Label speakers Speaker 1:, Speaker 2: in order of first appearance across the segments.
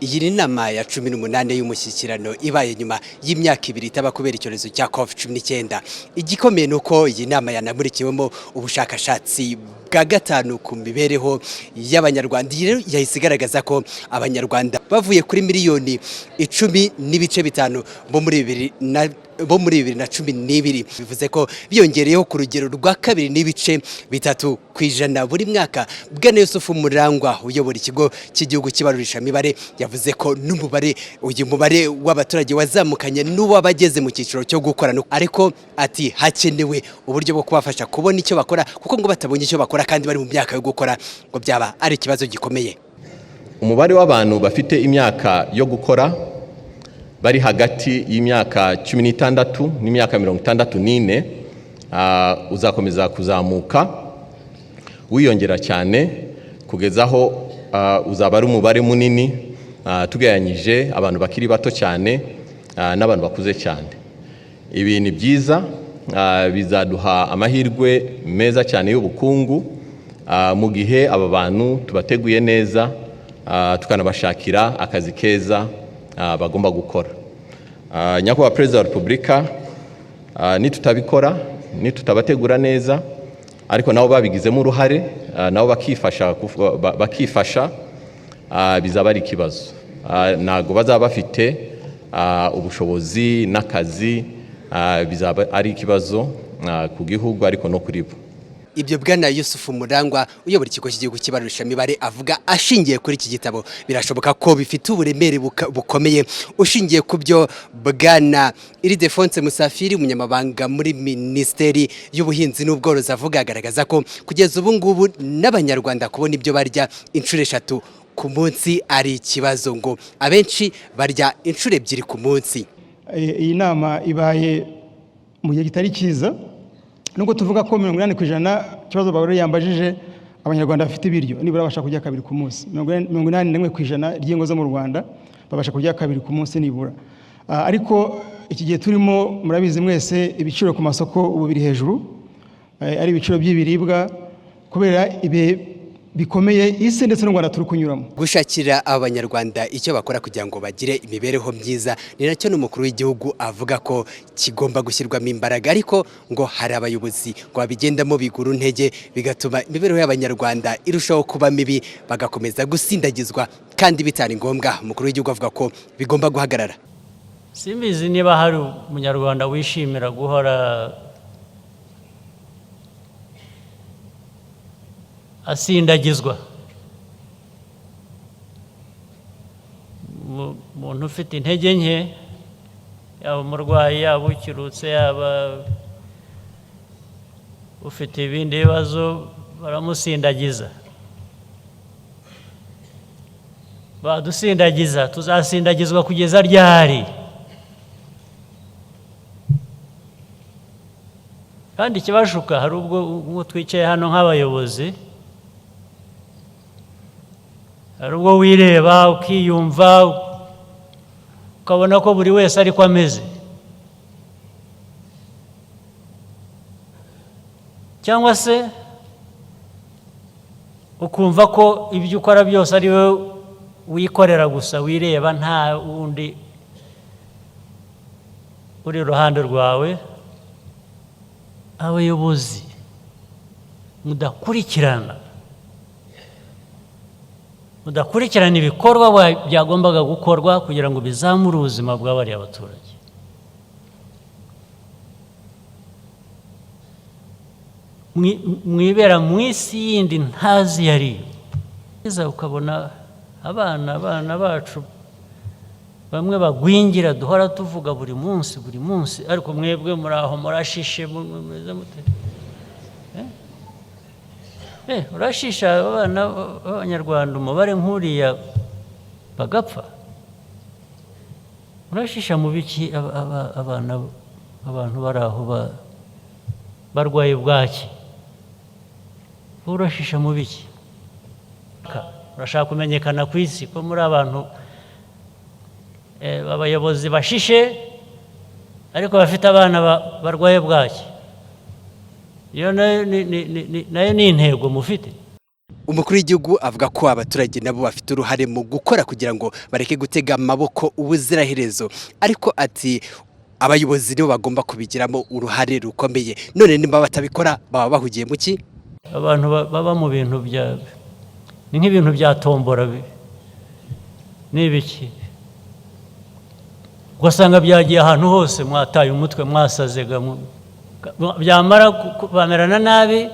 Speaker 1: Iyi ni inama ya 18 y'umushyikirano ibaye nyuma y'imyaka 2 itaba kubera icyorezo cya COVID-19. Igikomeye ni uko iyi nama yanamurikiwemo ubushakashatsi bwa gatanu ku mibereho y'Abanyarwanda. Iyi rero yahise igaragaza ko Abanyarwanda bavuye kuri miliyoni 10.5 bo muri 2012, bivuze ko biyongereyeho ku rugero rwa 2.3% buri mwaka. Bwana Yusufu Murangwa uyobora ikigo cy'igihugu cy'ibarurishamibare yavuze ko n'umubare uyu mubare w'abaturage wazamukanye n'uw'abageze mu cyiciro cyo gukora, ariko ati hakenewe uburyo bwo kubafasha kubona icyo bakora, kuko ngo batabonye icyo bakora kandi bari mu myaka yo gukora ngo byaba ari ikibazo gikomeye.
Speaker 2: Umubare w'abantu bafite imyaka yo gukora bari hagati y'imyaka 16 n'imyaka 64 uzakomeza kuzamuka wiyongera cyane kugeza aho uzaba ari umubare munini tugereranyije abantu bakiri bato cyane n'abantu bakuze cyane. Ibi ni byiza, bizaduha amahirwe meza cyane y'ubukungu mu gihe aba bantu tubateguye neza, tukanabashakira akazi keza bagomba gukora. Nyakubahwa Perezida wa Repubulika, nitutabikora, nitutabategura neza, ariko nabo babigizemo uruhare, nabo bakifasha, bizaba ari ikibazo. Ntabwo bazaba bafite ubushobozi n'akazi, bizaba ari ikibazo ku gihugu ariko no kuri bo.
Speaker 1: Ibyo Bwana Yusufu Murangwa uyobora ikigo cy'igihugu cy'ibarurishamibare avuga ashingiye kuri iki gitabo birashoboka ko bifite uburemere bukomeye, ushingiye ku byo Bwana Ildefonse Musafiri, umunyamabanga muri Minisiteri y'Ubuhinzi n'Ubworozi, avuga, agaragaza ko kugeza ubu ngubu n'Abanyarwanda kubona ibyo barya inshuro 3 ku munsi ari ikibazo, ngo abenshi barya inshuro 2 ku munsi.
Speaker 3: Iyi nama ibaye mu gihe kitari cyiza, nubwo tuvuga ko 80% ikibazo bagore yambajije Abanyarwanda bafite ibiryo nibura babasha kurya kabiri ku munsi, 81% ry'ingo zo mu Rwanda babasha kurya kabiri ku munsi nibura. Ariko iki gihe turimo murabizi mwese, ibiciro ku masoko ubu biri hejuru, ari ibiciro by'ibiribwa kubera ibihe bikomeye isi ndetse n'u Rwanda turi kunyuramo.
Speaker 1: Gushakira Abanyarwanda icyo bakora kugira ngo bagire imibereho myiza ni nacyo n'umukuru w'igihugu avuga ko kigomba gushyirwamo imbaraga, ariko ngo hari abayobozi ngo babigendamo bigura intege, bigatuma imibereho y'Abanyarwanda irushaho kuba mibi, bagakomeza gusindagizwa kandi bitari ngombwa. Umukuru w'igihugu avuga ko bigomba guhagarara.
Speaker 4: Simbizi niba hari Umunyarwanda wishimira guhora asindagizwa. Umuntu ufite intege nke, yaba umurwayi, yaba ukirutse, yaba ufite ibindi bibazo, baramusindagiza. Badusindagiza, tuzasindagizwa kugeza ryari? Kandi ikibashuka, hari ubwo twicaye hano nk'abayobozi, hari ubwo wireba ukiyumva ukabona ko buri wese ariko ameze, cyangwa se ukumva ko ibyo ukora byose ari wowe wikorera gusa, wireba, nta wundi uri iruhande rwawe. Abayobozi mudakurikirana ibikorwa byagombaga gukorwa kugira ngo bizamure ubuzima bw'abariya baturage, mwibera mu isi yindi ntazi iyo ari yo. Ukabona abana bacu bamwe bagwingira, duhora tuvuga buri munsi buri munsi, ariko mwebwe muri aho murashishe, mumeze mute? Urashisha abana b'Abanyarwanda umubare nk'uriya bagapfa? Urashisha mu biki abana abantu bari aho barwaye bwaki? Urashisha mu biki? Urashaka kumenyekana ku isi ko muri abantu abayobozi bashishe ariko bafite abana barwaye bwaki? Iyo nayo ni intego mufite.
Speaker 1: Umukuru w'igihugu avuga ko abaturage nabo bafite uruhare mu gukora kugira ngo bareke gutega amaboko ubuziraherezo, ariko ati abayobozi nibo bagomba kubigiramo uruhare rukomeye. None nimba batabikora, baba bahugiye mu ki?
Speaker 4: Abantu baba mu bintu bya, ni nk'ibintu bya tombora, ni ibiki, ugasanga byagiye ahantu hose, mwataye umutwe, mwasazega, byamara bamerana nabi,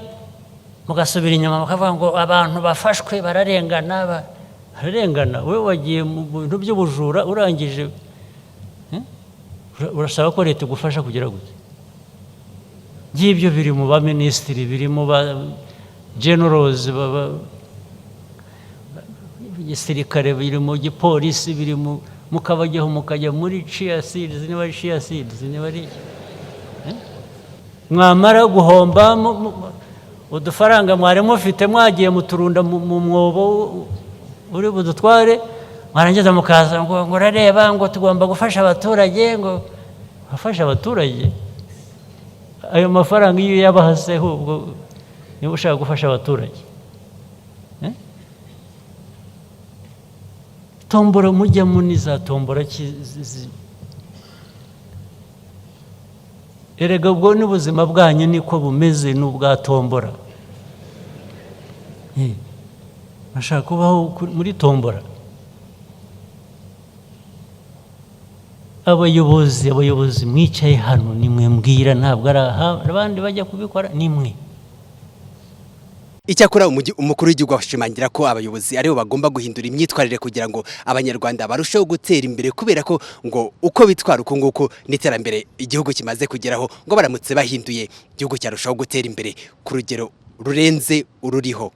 Speaker 4: mugasubira inyuma bakavuga ngo abantu bafashwe bararengana. Bararengana? Wowe wagiye mu bintu by'ubujura, urangije, urasaba ko leta igufasha kugira gute? Ngibyo biri mu baminisitiri, biri mu ba generals, gisirikare, biri mu gipolisi, biri mu mukabajyaho, mukajya muri chia seeds, niba ari chia seeds, niba ari iki. Mwamara guhomba udufaranga mwari mufite, mwagiye muturunda mu mwobo uri budutware, mwarangiza mukaza ngo urareba ngo tugomba gufasha abaturage. Ngo bafasha abaturage? Ayo mafaranga iyo uyabahaseho ubwo, niba ushaka gufasha abaturage, eh? Tombora mujyamo ni za tombora ki? Erega ubwo n'ubuzima bwanyu niko bumeze, n'ubwa tombora. Bashaka kubaho muri tombora. Abayobozi mwicaye hano, nimwe mbwira, ntabwo ari aha abandi bajya kubikora, nimwe.
Speaker 1: Icyakora umukuru w'igihugu ashimangira ko abayobozi aribo bagomba guhindura imyitwarire kugira ngo Abanyarwanda barusheho gutera imbere, kubera ko ngo uko bitwara uku nguku n'iterambere igihugu kimaze kugeraho, ngo baramutse bahinduye, igihugu cyarushaho gutera imbere ku rugero rurenze ururiho.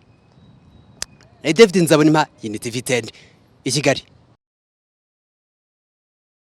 Speaker 1: David Nzabonimpa, Unity TV 10, i Kigali.